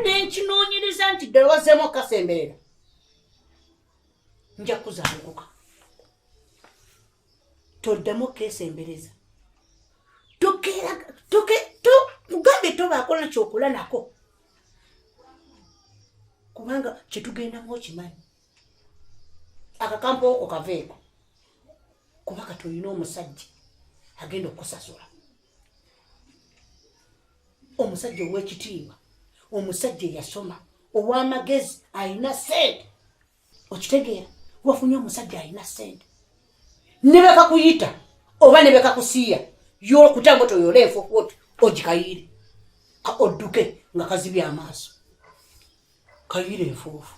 Nenkinoonyereza nti ddala wazzeemu okukasemberera, nja kuzaalukuka. Toddamu okkeesembereza, tugambye tobaako nakyokola nako, kubanga kyetugendamu okimanyi. Akakampooko kaveeko, kuba kati olina omusajja agenda okukusasula, omusajja ow'ekitiibwa, omusajja eyasoma, ow'amagezi, alina sente. Okitegeera? Wafunye omusajja alina sente, ne bekakuyita oba ne bekakusiiya yokutanga toyola enfukuoti ogikayiire odduke nga kazibye amaaso, kayiire enfuufu.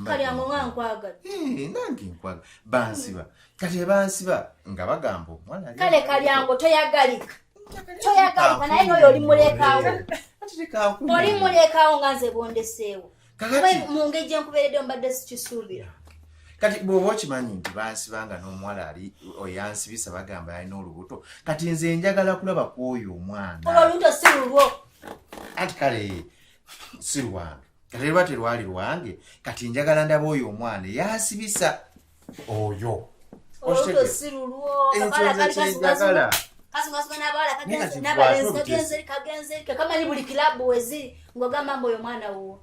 Kalyango, nga nkwagala. Nange nkwagala. Bansiba, kati ebansiba nga bagamba omwana Kale Kalyango, toyagalika, toyagalika, naye noyo oli mulekaawo, oli mulekaawo nga nze bondeseewo. Mu ngeri gye nkubeeredde mbadde sikisuubira. Kati bw'oba okimanyi nti bansibanga n'omuwala ali oyansibisa bagamba alina olubuto, kati nze njagala kulaba ku oyo omwana. Olwo olubuto si lulwo. Anti kale si lwange, kati luba terwali lwange, kati njagala ndaba oyo omwana eyansibisa oyo. Olubuto si lulwo. Ekyo nze kyenjagala. Kasungasuga n'abawala, Naye kati n'abalenzi, bw'ate kagenze eri, kagenze eri, kekamanyi buli kilabu weziri, ng'ogamba mbu oyo mwana wuwo.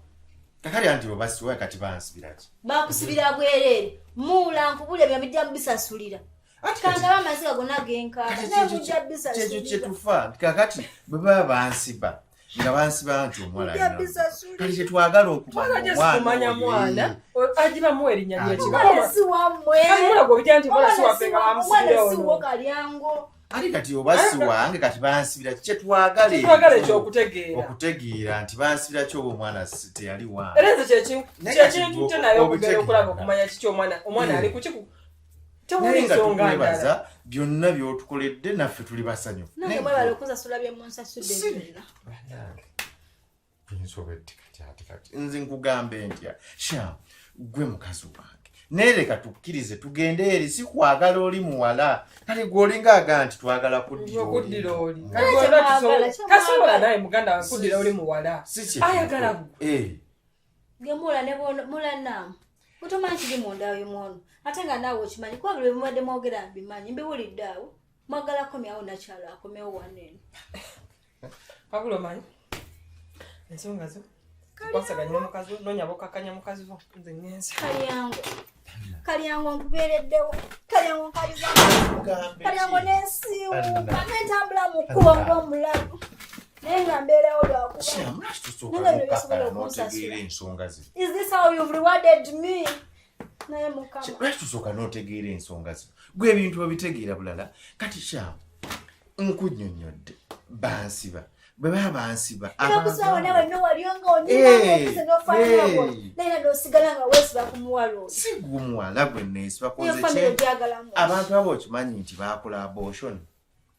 Kakati anti obasiwa, kati bansibira ki? Bakusibira bwereere. Muula nkubula ebyo bijja bisasulira. Anti kati- Kangaba amaziga gonna genkaaba, Kati naye kyekyo mujja kyekyo bisasulira. kyetufa nti kakati bwe baba bansiba nga bansiba nti omuwala Mujja alina olubuto. bisasulira. Kati kyetwagala Twagala okumanya just kumanya omwana mwana agibamuwa erinnya lyekika. Omwana si wammwe. Mula gwe bitya nti mwana si Omwana waffe si nga omwana bamusibira si wo, ono. Kalyango. Ate kati oba si wange, kati bansibira ki? Kyetwagala Kyetwagala ekyo. ekyokutegeera. Okutegeera nti bansibira ki oba omwana teyali wange. Era nze Naye kati kyekintutte naye okugenda obitegeera. okulaba okumanya kiki omwana omwana ali kuki tewali Naye nga nsonga ndala. tukwebaza byonna byotukoledde, naffe tuli basanyufu. Nange Naye mwebala okusasula bye munsasudde byonna. Bannange, binsobedde. Kati ate kati nze nkugambe ntya? Sham, gwe mukazi wange, naye leka tukkirize tugende eri. Si kwagala oli muwala, kale gwe olinga aga nti twagala kuddira oli. Okuddira oli. Mm. Kati Naye wonna kyemwagala, kyemwagala. tasobola naye muganda wange kuddira oli muwala. Si kye Ayagala gwe. Gemula ne mula naamu mutomanyi kiri munda y'omwono, ate nga naawe okimanyi, kuba buli bwe mubadde mwogera mbimanyi, mbiwulidde awo. Mwagala komyawo nakyalo, akomewo wano eno. Wabula omanyi ensonga zo zikwasaganya n'omukazi wo, noonya bokkakkanya mukazi wo, nze ŋŋenze. Kalyango, Kalyango, nkubeereddewo Kalyango, nkaliza Ngambe Kalyango. ki? Nensiiwuuka nentambula mu kkubo ng'omulalu, naye nga mbeerawo lwakuba Sham, lwaki tusooka Nange bino bisobola n'okkakkana okunsasula. n'otegeera ensonga zino? Is this how you've rewarded me? Naye Mukama. Lwaki tusooka n'otegeera ensonga zino? Gwe ebintu obitegeera bulala. Kati Sham, nkunnyonnyodde, bansiba, bwe baba bansiba Nakusaba nawe nowaliyo nga Eh, onyina nofaanana, eh. naye nga nosigala nga weesiba ku muwala oyo. Si gwe muwala gwe neesibako Eyo nze. famire ogyagalamu. Abantu abo okimanyi nti baakola abortion,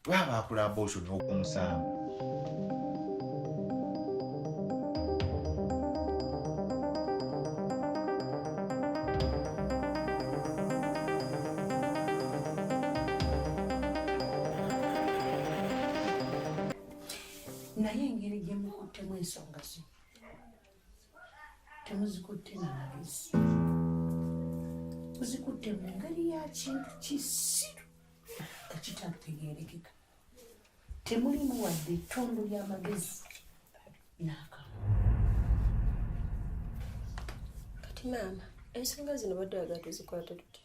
baba baakola abortion ogwomusanvu. Naye engeri gye mukuttemu ensonga zino, temuzikutte na magezi, muzikutte mu ngeri ya kintu kisiru ekitategeerekeka. Temulimu wadde ettondo ly'amagezi n'akamu. Kati maama, ensonga zino badde oyagala tuzikwate tutya?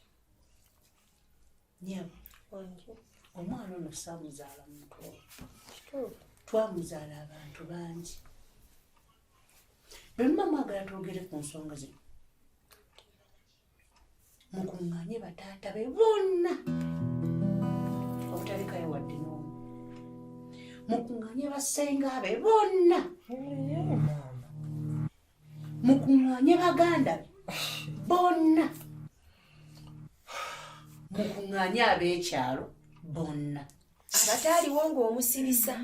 Nyabo. Wangi. Omwana ono saamuzaala muntu oyo. Kituufu. Twamuzaala abantu bangi. Bwe muba mwagala twogere ku nsonga zino, mukuŋŋaanye bataata be bonna, obutalekayo wadde n'omu. Mukuŋŋaanye bassenga be bonna, mukuŋŋaanye baganda be bonna, mukuŋŋaanye ab'ekyalo bonna. Abataaliwo ng'omusibisa.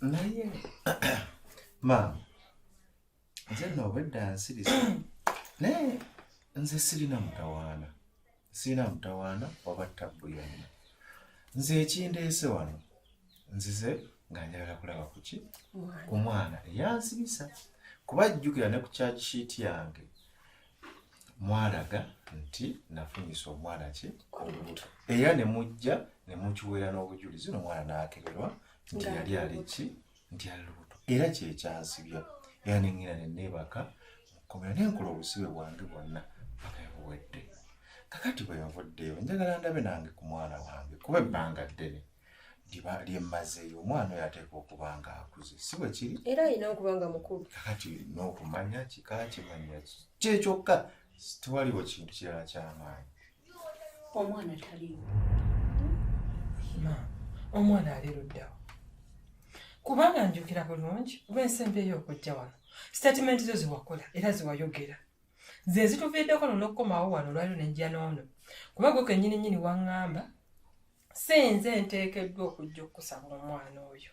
Naye maama, nze nno obwedda nsirisa, naye nze sirina mutawaana, sirina mutawaana oba tabbu yonna. Nze ekindeese wano, nzize Nga njagala kulaba kuki ku mwana eyansibisa, kuba jjukira ne ku charge sheet yange mwalaga nti nafunyisa omwana ki olubuto, era ne mujja ne mukiweera n'obujulizi, n'omwana n'akeberwa nti yali ali ki, nti ali lubuto, era kyekyansibya. Era neŋŋenda ne neebaka mukomera ne nkola obusibe bwange bwonna paka buwedde. Kakati bwe nvuddeyo njagala ndabe nange ku mwana wange, kuba ebbanga ddene lyemmazeeyo, omwana oyo ateekwa okuba nga akuze, si bwe kiri? Era alina okuba nga mukulu. Kakati n'okumanya kika kimanya kyekyokka, tewaliwo kintu kirala kyamaanyi. Omwana taliiwo. Omwana ali luddawo, kubanga njukira bulungi lwensembyeyo okujja wano, sitatimenti zo ziwakola era ziwayogera ze zituviiddeko nonokukomawo wano olwaliro nejja n'ono, kuba gwe kennyini nnyini waŋŋamba sinze nteekeddwa okujja okukusaba omwana oyo,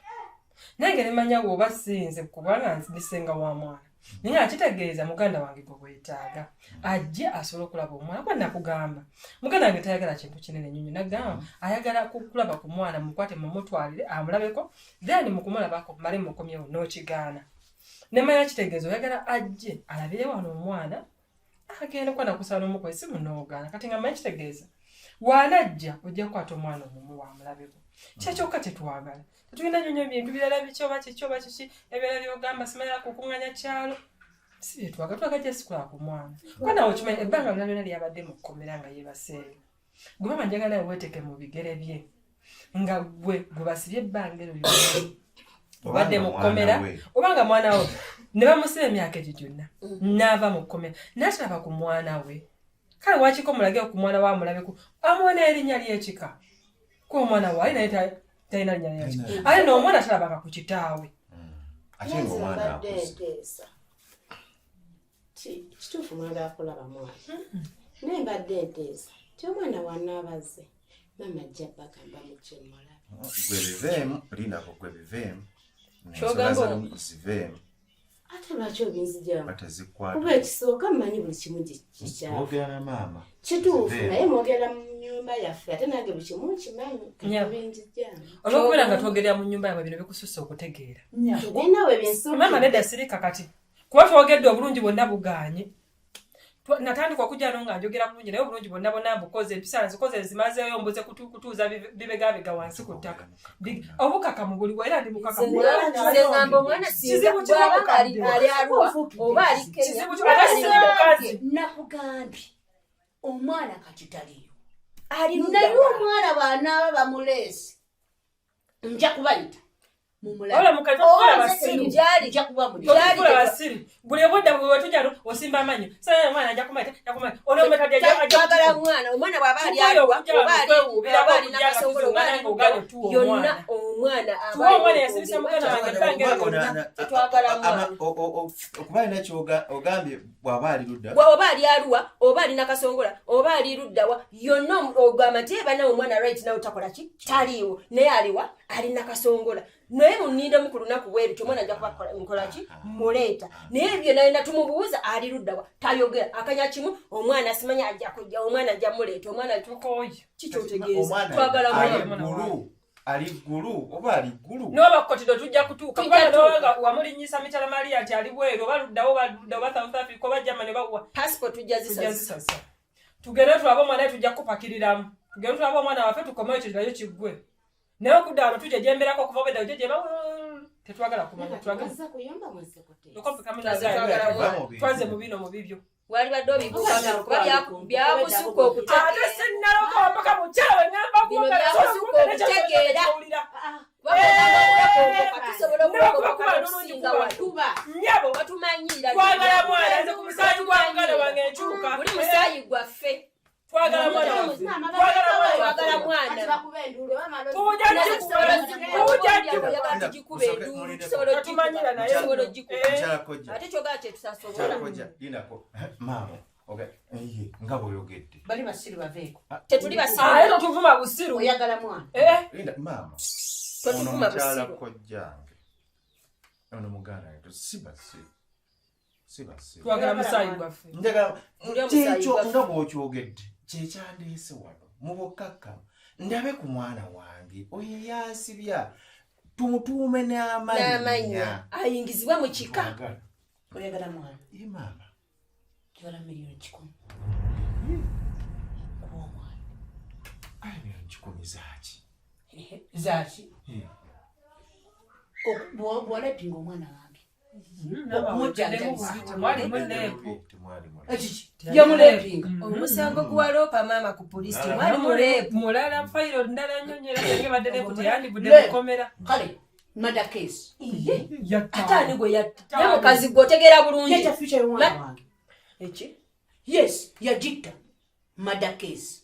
nange nemanya bw'oba sinze, kubanga ndisenga wa mwana, naye nga kitegeeza muganda wange gwe bwetaaga ajje asobole okulaba omwana. Kuba nakugamba muganda wange tayagala kintu kinene nnyo, nagamba ayagala kulaba ku mwana, mukwate mumutwalire amulabeko, then mukumulabako male mukomyewo, n'okigaana. Nemanya kitegeeza oyagala ajje alabire wano omwana, agenda kuba nakusaba n'omukuba essimu n'ogaana. Kati nga manyi kitegeeza waanajja ojja kukwata omwana omumu wamulabeko, kyekyokka kyetwagala. Tetulina nnyo bintu birala biki oba kiki oba kiki ebirala byogamba simanya kukuŋŋanya kyalo, si byetwagala. Twagala just kulaba ku mwana, kuba nawe okimanyi ebbanga lyonna lyonna lyabadde mu kkomera nga yeebaseeyo. Gwe mama njagala nawe weeteke mu bigere bye, nga gwe gwe basibye ebbanga eryo lyonna obadde mu kkomera, obanga mwana we ne bamusiba emyaka egyo gyonna, n'ava mu kkomera n'atalaba ku mwana we. Kale wakiko mulage ku mwana we, amulabeko, amuwe erinnya ly'ekika, kuba omwana we ali naye talina linnya lyakika, ate n'omwana talabanga ku kitaawe. Ate ngaomwana Mbadde akuze. nteesa kituufu mwagala kulaba mwana, naye mbadde nteesa ti omwana wanaabazze, maama ajja bagamba mujje mulabe. Gwe biveemu, lindako, gwe biveemu. Ky'ogamba Ensonga ziveemu. Ate lwaki obinzijamu? Batezikwata. Kuba ekisooka mmanyi buli kimu kikyafu. Mwogera na maama. Kituufu. Ziveemu. Naye mwogera mu nyumba yaffe, ate nange buli kimu nkimanyi. Katubinzijamu. Olwokubeera nga twogerera mu nnyumba yabwe, bino bikusussa okutegeera. Naye naawe byensuubira. Maama nedda, sirika kati, kuba twogedde obulungi bwonna bugaanye. Natandika okujja no nga njogera bulungi, naye obulungi bwonna bwonna mbukoze, empisa nzikoze nzimazeeyo, mbuze kutuuza bibegabega wansi ku ttaka. Obukakamu buliwa? Era ndi mukakamu. Nze ngamba omwana singa Kizibu kiba bw'aba nga mukadde. ali Arua oba ali Kenya, Kizibu kiba ate si mukazi. Nakugambye omwana kati taliyo. Ali ludda Naye wa? Omwana bw'anaaba bamuleese, nja kubayita. Wabula mukazi totukola basiru. Gyali. Nja kuba muli. Totukola basiru. Buli obwedda bwe wetujja osimba amannyo. Sasa omwana ajja kumata, ajja kumata. Ono omutadde ajja Twagala kutukuba. mwana. Omwana bw'aba ali Tukoye Arua okujja oba ali kwewuubirako oba ali okujja nga Nakasongola oba ali tuzungana ng'ogaanye ludda wa, tuwa yonna omwana. omwana Tuwa omwana yasibisa muganda wange ebbanga eryo lyonna. Tetwagala mwana. Okuba alina kyogambye bw'aba ali ludda. Oba ali Arua oba ali Nakasongola oba ali luddawa yonna, ogamba nti bana omwana right now takola ki, taliiwo, naye aliwa? Ali Nakasongola. Naye munindemu ku lunaku bweru ti omwana ajja kuba nkola ki, muleeta. Naye ebyo nayina tumubuuza ali luddawa, tayogera akanya kimu, omwana simanya ajja kujja, omwana ajja muleeta, omwana. Tukoye. Kikyotegeeza Omwana twagala ali mwana. Ggulu, ali Ggulu oba ali Ggulu. N'oba kotido tujja kutuuka. Tujja Kubanga tuuka. n'obanga wamulinnyisa Mitala Maria nti ali bweru oba luddawo oba ludda oba South Africa oba Germany oba wa. Passport tujja Tujja zisasa. zisasa. Tugende tulabe omwana we, tujja kupakiriramu. Tugende tulabe omwana waffe, tukomeyo ekyo nayo kiggwe. Naye okudda wano tujejemberako okuva obedda ojejema, tetwagala kumanya, twagala. Mwazza kuyomba mwazze kuteesa. Twagala mwana. Twaze mu bino mu bibyo. Wali badde obibuuka kuba byakusukka Ate okutegeera. sinnalokowa mpaka mukyala we ŋŋamba Bino kwogera, byakusukka okutegeera. Kuba Tusobola Kuba kuba lulungi okulokoka kuba. watuba Nnyabo, watumanyira. twagala mwana. Nze ku musaayi gwa muganda wange nkyuka. Buli musaayi gwaffe. Twagala mwana waffe. Twagala mwana. Twagala mwana. Kati bakuba enduulu bamala. Tujja Nazo tusobola tujja tugikuba enduulu, tusobola Tatumanyira naye. tusobola ogikuba. Mukyala kojja. Ate kyogala kyetusasobola. Mukyala kojja, lindako maama. Okay. Iye, nga bw'oyogedde. Bali basiru, baveeko. Tetuli Aye basiru. totuvuma busiru. Oyagala mwana. Eh, Linda maama. Ono Totuvuma mukyala busiru. kojjange, ono muganda wange, si basiru, si basiru. Twagala musaayi gwaffe. Njagala Buli omusaayi kyekyo gwaffe. nga bw'okyogedde kyekyandeese wano mu bukkakkamu, ndabe ku mwana wange oyo eyansibya. Tumutuume N'amannya n'amannya. Ayingizibwe mu kika. Twagala. Oyagala mwana? Ye maama. Njagala 1,000,000 kuba omwana. Kale 1,000,000 zaaki? Zaki? Bw'olepinga omwana wange Temwalimu rape. Temwalimu. Ekiki yamulepinga. Omusango gwaloopa maama ku poliisi temwali mu rape. Mulala fayiro ndala nnyo nnyo era singa ebadde rape teyandivudde Rape. mukomera. Kale murder case. Ate ani gwe yatta? Ye mukazi gwe otegeera bulungi. Yeta future y'omwana wange. Eki? Yes, yagitta murder case.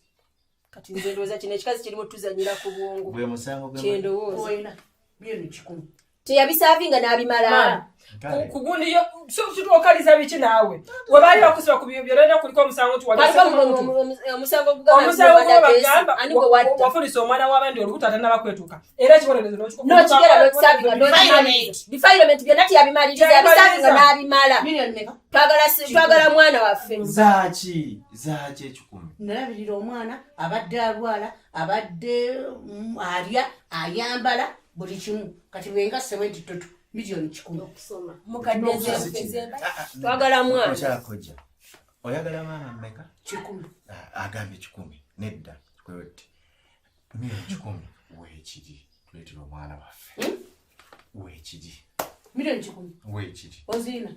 Kati nze ndowooza kino ekikazi kirimu tuzanyira ku bwongo. Gwe musango gwe. Kyendowooza. Olina 1,000,000. Teyabisaavinga n'abimala. Kale. Ku gundi yo situokaliza biki naawe we baali bakusiba ku byolina kuliko omusango nti Kaliko wagase omusango ogugamba omusango nti murder case, gwebagamba ani gwe watta? wafunisa omwana w'abandi olubuto atanaba kwetuuka era ekibonerezo N'okigera n'okisaavinga n'okimaliriza. Defilement byonna teyabimaliriza, yabisaavinga n'abimala. Miliyoni meka? Twagala mwana waffe. Zaaki? Zaaki 1,000? Nalabirira omwana abadde alwala, abadde alya, ayambala buli kimu. Kati bwenga sewe nti toto 1,000,000. Okusoma. Mukadde nze twagala mwana. Mukyala Kojja, oyagala maama mmeka? 1,000. Agambye 1,000. Nedda kwewette 1,000,000 weekiri tuleetera omwana waffe weekiri. 1,000,000. Weekiri. Oziina?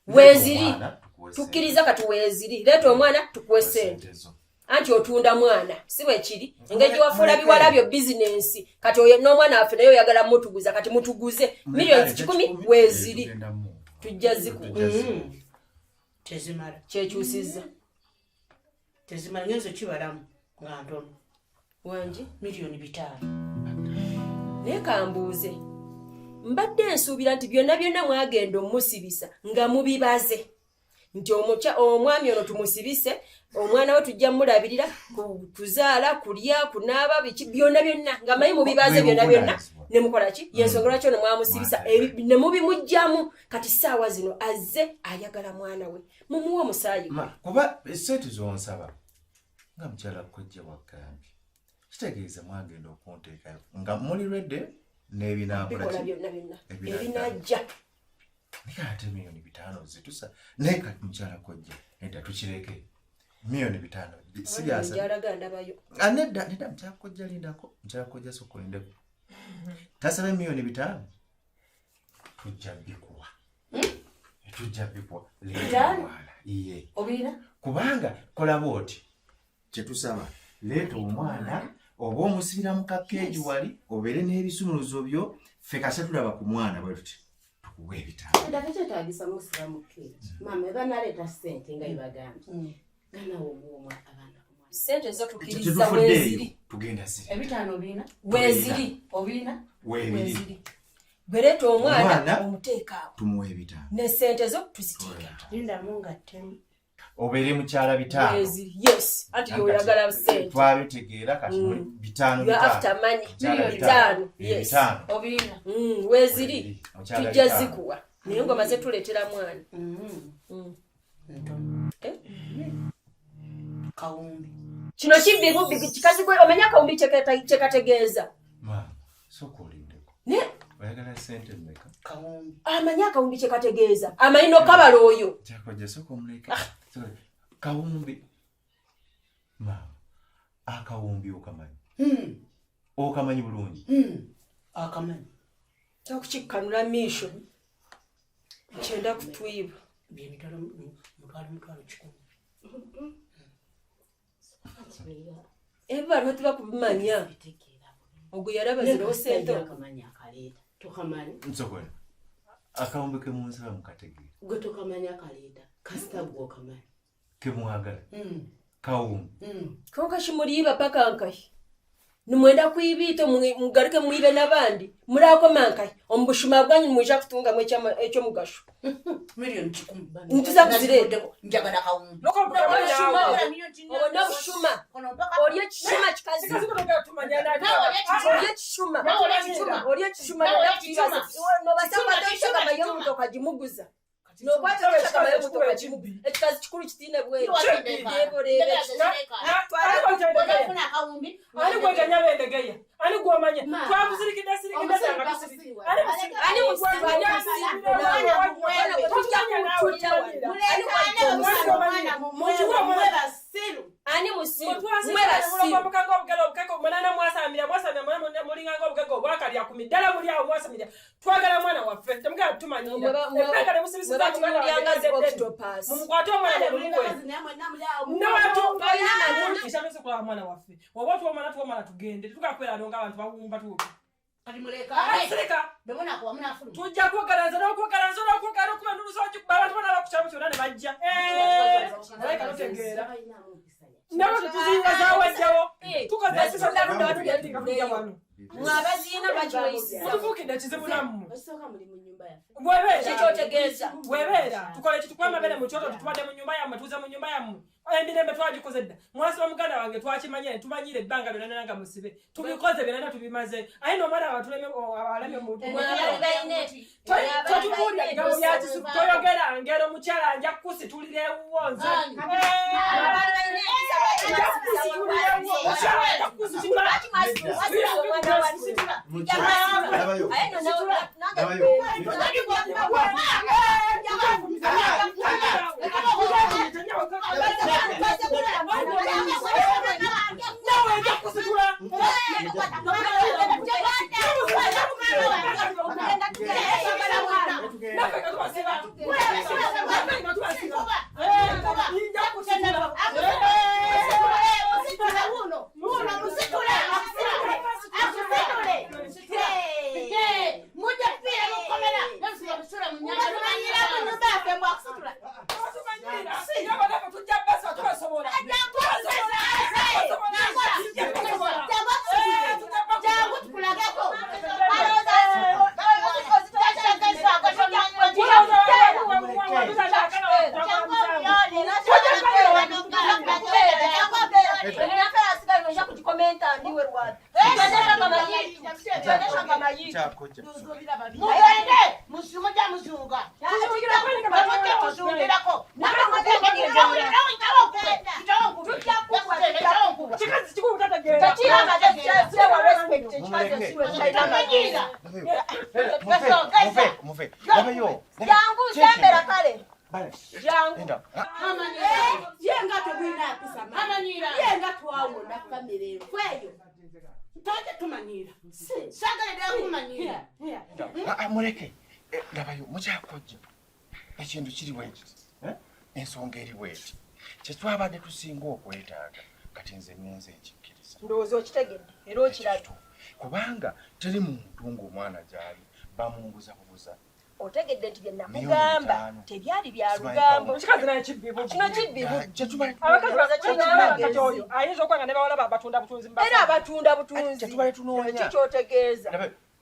Weeziri. Omwana, tukuwe ssente. Tukkiriza kati weeziri, leeta omwana tukuwe ssente. Ssente zo. Anti otunda mwana si bwe kiri, engeri gye wafuula biwala byo bizinensi. Kati oyo n'omwana waffe naye oyagala mutuguza, kati mutuguze 1,000,000 weeziri. Tugenda mu. Tujja zikuwa. Tujja zikuwa. Tezimala. Kyekyusizza. Tezimala, ngenze kibalamu nga ntono. Wangi. 5,000,000. Naye kambuuze, mbadde nsuubira nti byonna byonna mwagenda omusibisa nga mubibaze nti omwami ono tumusibise, omwana we tujja mulabirira, kuzaala, kulya, kunaaba, biki byonna byonna nga manyi mubibaze byonna byonna ne mukola ki? Yensonga lwaki ono mwamusibisa ne mubimuggyamu. Kati ssaawa zino azze ayagala mwana we, mumuwe omusaayi gwe. Kuba ssente z'onsaba nga mukyala Kojja wagambye kitegeeza mwagenda okunteekayo nga muli redde n'ebinaakola bikola ki? Byonna byonna Ebinajja. Ebinajja. Naye ate 5,000,000 zitusa. Naye kati mukyala Kojja nedda, tukireke 5,000,000 si byasa. Njalaga ndabayo. Ah, nedda nedda, mukyala Kojja lindako, mukyala Kojja sooka olindeko. Tasabe 5,000,000, tujja bikuwa, tujja bikuwa. Leeta 5? omwana. Iye. Obiina? Kubanga kola bwoti, kyetusaba leeta omwana oba omusibira mu kakeegi wali obeere n'ebisumuluzo byo, ffe kase tulaba ku mwana bwe tuti tukuwa 5. Edda tekyetaagisa musiba mu keegi. Maama eba naleeta ssente nga bye bagambye. Ganawo omuwa abaana omwana. Ssente zo tukkiriza Tetufuddeeyo weeziri. Tugenda ziri. 5 obiina? Weeziri. Obiina? Weebiri. Weeziri, gwe leeta omwana Omwana. omuteeka awo Tumuwa 5. Ne ssente zo tuziteeka. Lindamu nga ttemu. Obeere mukyala 5. Weeziri, yes, anti yoyagala ssente. Twabitegeera kati muli 5. You are after money. Mukyala 5, yes. 5. Obiina? Weeziri. Weeziri. Mukyala Tujja 5. zikuwa naye ng'omaze tuleetera mwana. Ntono. Eh? Kawumbi. Kino kibbi bubbi kikazi gwe, omanye akawumbi kyekategeeza? Maama sooka olindeko. Ne Oyagala ssente mmeka? Kawumbi. Amanyi akawumbi kyekategeeza, amanyi nokabala oyo. Kyakojja sooka omuleke. Kawumbi, maama, akawumbi okamanyi? Okamanyi bulungi? Akamanyi. Kyakukikkanula miisho kyenda kutwiba. Byemitwalo 1,100,000. Ebibalwa tuba kubimanya. Bitegeera bulungi. Ogwo yalaba ziriwo sente. Akamanyi akaleeta. Tukamanyi. Nsokola akawumbi kemunsaba mukategeera? Gwe tukamanyi akaleeta. Kasita gwe okamanyi. Kemwagala kawumbi. Konka kimuliiba paka nkahi nimwenda kwibiita mugaruke mwibe n'abandi murakoma nkahi omu bushuma bwanyu nimwija kutungamu ekyomugasho. 1,000,000. Ntuza kuzireeta. Njagala kawumbi. Obona obushuma, oli ekishuma kikazi, oli ekishuma, oli ekishuma. Nobasa kwata eshagama y'omuntu okagimuguza, nokwata eshagama y'omuntu okagimuguza, ekikazi kikuru kitiine bweru. Ani gwetanya bendegeya? Ani gwomanya? Twakuzirikidde sirikidde. Ani musiru? Mulinganga obugagga obwakalya ku middala muli awo mwasamira twagala mwana waffe temugala tumanyira ebbanga ne musibisiza muganda wange mumukwate omwana mumukwe nawatukyamesokulaba mwana waffe oba tuwomala tuwomala tugende tetugakwera nga abantu bawumba tuuka sirika tujja kwogera nze n'okwogera nze n'okwogera okuba endulu zogikuba abantu bona bakukyalo kyonna ne bajja naye katotegeera nawe tetuzinga zawajjawo tukozesa wano mwabaziina lwaki mutufuukidde kizibu nammwe kikyotegeeza webeera tukole kitukuba amabere mu kyoto tutubadde mu nyumba yammwe tuze mu nyumba yammwe emirembe twagikoze dda mwasiba muganda wange twakimanyire tumanyire ebbanga lyonna nga musibe tubikoze byonna tubimaze aye n'omwana abaleme totubuulira bigambo bya kisibu toyogera ngero mukyala nja kukusitulira ewuwo nze nja kukusitulira ewuwo mukyala nja kukusitula Muleke labayo mukyakojja ekintu kiri bwekiti ensonga eri bweti kyetwabadde tusinga okwetaaga kati nze ngenze nkikkiriza ndowooza okitegedde era okirabye kubanga teri muntu ng'omwana gy'ali bamunguza bubuza otegedde nti bye nakugamba tebyali bya lugambo ekikazi naye kibbibu kino kibbibu abakazi oyo ayinza okuba nga ne bawala batunda butunzi era abatunda butunzi kyetubale tunoonya kikyotegeeza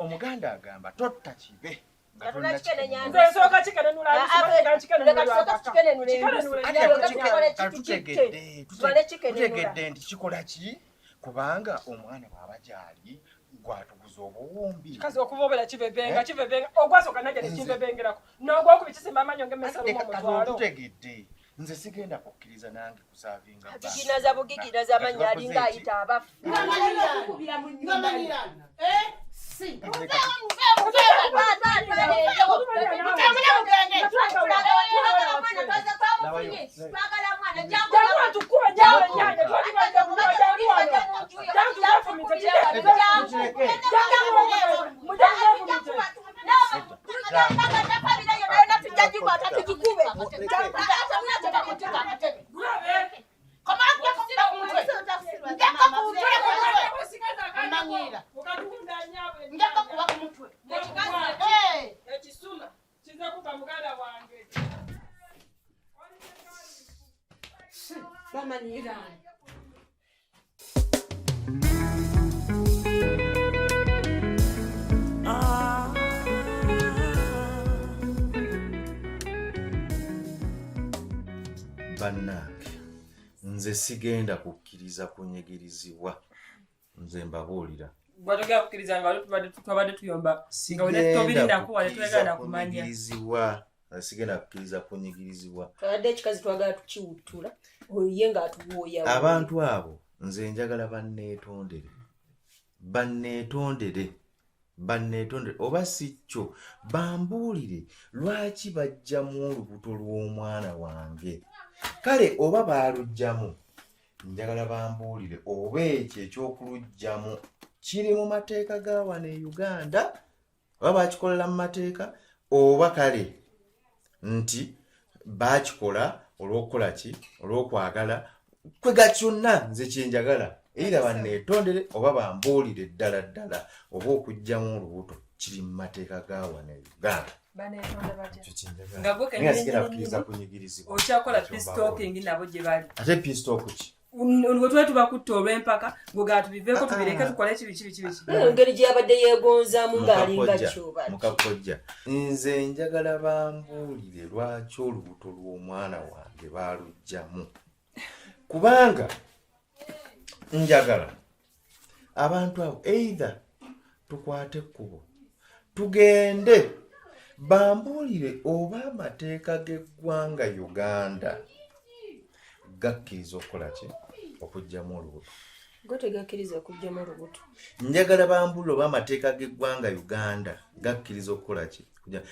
omuganda agamba totta kibe tutegedde nti kikola ki kubanga omwana bw'aba gyali gwatuguza obuwumbi kazi okuva kivevenga kivevenga ogwasooka najja nekivevengerako n'ogwokubi kisimba amanyo ng'emmesa omutwalo tutegedde nze sigenda kukkiriza nange kusaavinga giginaza bugiginaza amannya alinga ayita abafu Bannange nze sigenda kukkiriza kunyigirizibwa nze mbabuulira gwatogera kukkiriza nga twabadde tuyomba sigenda kukkiriza kunyigirizibwa twabadde ekikazi twagala tukiwuttula oyo ye ng'atuwooya abantu abo nze njagala banneetondere banneetondere Banneetondere oba si kyo bambuulire lwaki baggyamu olubuto lw'omwana wange. Kale oba baaluggyamu, njagala bambuulire oba ekyo eky'okuluggyamu kiri mu mateeka ga wano e Uganda oba bakikolera mu mateeka oba kale nti bakikola olw'okukola ki, olw'okwagala kwega kyonna. Nze kyenjagala era banneetondere oba bambuulire ddala ddala oba okuggyamu olubuto kiri mu mateeka ga wano e Uganda. Baneetonda batya? Ekyo kyenjagala. Nga gwe Naye kennyini sigenda nnyini kukkiriza kunyigirizibwa. Okyakola Ekyo peace mbabuulira. talking nabo gye bali. Ate peace talk ki? Bwe twali tubakutta olw'empaka gwe gaa tubiveeko Ah, tubireke ah. tukole kibi kibi kibi kibi. Engeri gye yabadde yeegonzaamu ng'alinga Mukakojja, kyoba. mukakojja, nze njagala bambuulire lwaki olubuto lw'omwana wange baaluggyamu, kubanga njagala abantu abo either tukwate ekkubo tugende bambuulire oba amateeka g'eggwanga Uganda gakkiriza okukola ki, okuggyamu olubuto. Go tegakkiriza okuggyamu olubuto. Njagala bambuulire oba amateeka g'eggwanga Uganda gakkiriza okukola ki.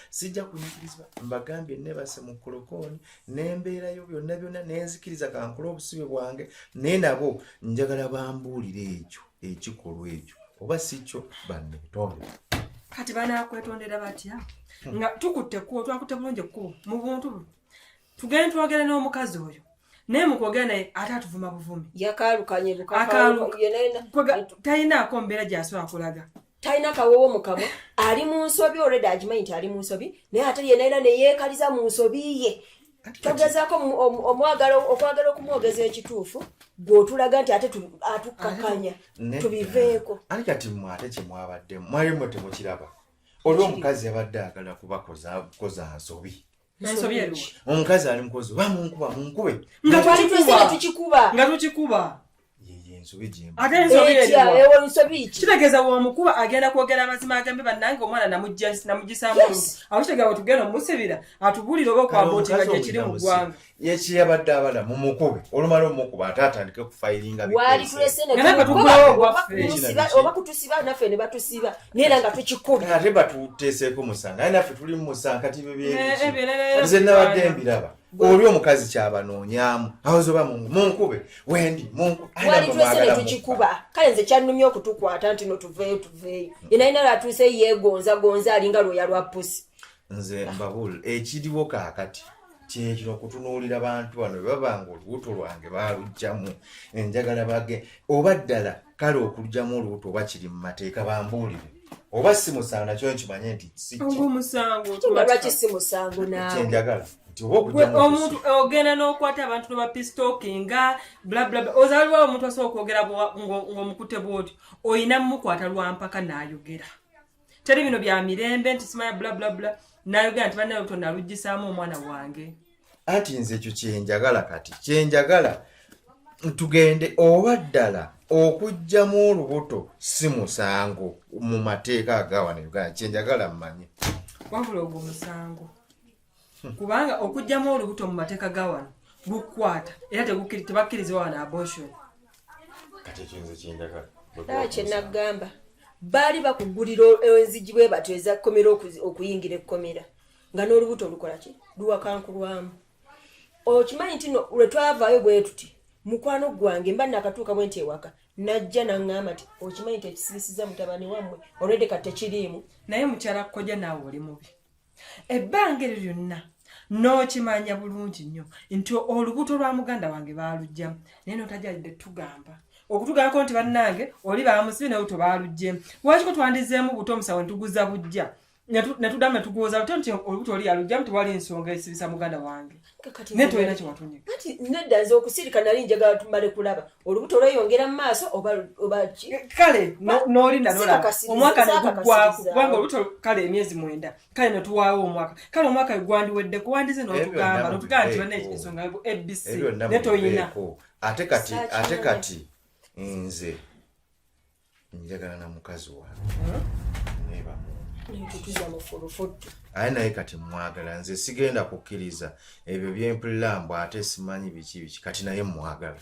Sijja kunyigirizibwa. Mbagambye nebase mu kolokooni nembeerayo byonna byonna nenzikiriza kankole obusibe bwange, naye nabo njagala bambuulire ekyo ekikolwa ekyo oba si kyo banneetondere. Kati banakwetondera batya nga tukutte ekkubo, twakutte bulungi ekkubo mu buntu buno, tugende twogere n'omukazi oyo, naye mu kwogera naye ate atuvuma buvumi. Yakaalukanye. Akaaluka. Bukaka. Talinaako mbeera gy'asobola kulaga. Talina kawowo mu kamwa. Ali mu nsobi, olredi agimanyi nti ali mu nsobi, naye ate yenayina neyeekaliza mu nsobi ye. Togezaako okwagala okumwogeza ekituufu, gweotulaga nti ate atukkakanya Nedda. tubiveeko. Ani kati mmwe ate kyemwabaddemu mwali mmwe temukiraba? Oli omukazi yabadde ayagala kubakoza kukoza nsobi. Ensobi eriwa? Omukazi ali mukozi oba munkuba munkube. Nga Twali twese nga tukikuba. tukikuba. Nga tukikuba. Yeyo ensobi gyemba. Ate ensobi Etya? eriwa? Ewo nsobi ki? Kitegeeza bw'omukuba agenda kwogera amazima, agambe bannange omwana namugisaamu Yes. olubuto. Awo kitegeeza bwe tugenda omusibira atubuulire oba okwabootinga gye kiri mu ggwanga. Yekiyabadde abala mumukube, olumala omumukuba ate atandike kufayiringa. Waali tulese ne Nga naffe tumukuba, tuggulawo oba ogwaffe. oba kutusiba naffe ne batusiba, naye era nga tukikubye. Ate batuteeseeko musango, aye naffe tuli mu musango kati ebyo Eh, ebyo era- nze nabadde mbiraba oli omukazi kyabanoonyaamu awoza oba munkube wendi munkube. Aye Wali namwe tulese ne mwagala tukikuba. Kale nze kyannumye okutukwata nti no tuveeyo tuveeyo, yenalina lwatuuse yeegonza gonza alinga lwoya lwa pusi. Nze mbabuulira ekiriwo kaakati kyekino, okutunuulira bantu bano bwe baba nga olubuto lwange baaluggyamu, enjagala bage oba ddala kale okuluggyamu olubuto oba kiri mu mateeka bambuulire, oba si musango nakyo nkimanye nti si ki. Ogw'omusango. Nga lwaki si musango naawe? Kyenjagala nti oba Gwe okugyamu omuntu ogenda n'okwata abantu noba peace-talkinga bla bla bla, ozaliwo omuntu asobola okwogera ng'omukutte bwotyo, oyina mumukwata lwampaka n'ayogera. Teri bino bya mirembe nti simanya bla bla bla, n'ayogera nti bannaye olubuto nalugisaamu omwana wange. Anti nze ekyo kyenjagala kati, kyenjagala tugende oba ddala okuggyamu olubuto si musango mu mateeka agawano Uganda, kyenjagala mmanye. Wabula ogwo musango, kubanga okuggyamu olubuto mu mateeka ga wano gukwata era tebakkirizibwa wano abortion. Kati ekyo nze kyenjagala. Laba kyenagamba, baali bakugulira enzigi bwe batyo ezakkomera okuyingira ekkomera nga n'olubuto olukola ki luwakankulwamu. Okimanyi nti no lwe twavaayo bwe tuti, mukwano gwange mba nakatuuka bwe nti ewaka, najja naŋŋamba nti okimanyi nti ekisibisiza mutabani wammwe olwedde kati tekiriimu. Naye mukyala kojja, naawe oli mubi. Ebbanga eryo lyonna n'okimanya bulungi nnyo nti olubuto lwa muganda wange baalugjamu, naye notajjalidde tugamba okutugambako nti bannange oli bamusibye naye olubuto baaluggyemu. Lwakiko twandizeemu buto omusawo netuguza bujja netuddamu netuguwoza luto nti olubuto oli yalugjamu, tewali nsonga esibisa muganda wange, naye tolina kyewatunyiga. Kati nedda, nze okusirika nali njagala tumale kulaba olubuto lweyongera mu maaso oba ki. Kale n'olinda nolaba Siikakasiriza- omwaka neguggwako, saakakasiriza. kubanga olubuto kale emyezi 9, kale netuwaawo omwaka, kale omwaka gwandiweddeko wandize n'otugamba Ebyo n'otugamba nti byonna banne mubiveeko. ensonga ABC Ebyo byonna ne toyina. mubiveeko. Ate kati ate Saakimanya. kati nze njagala na mukazi wange nebamu. Tutuza mu fulufuttu. Aye naye kati mwagala, nze sigenda kukkiriza ebyo byempulira mbu ate simanyi biki biki, kati naye mwagala.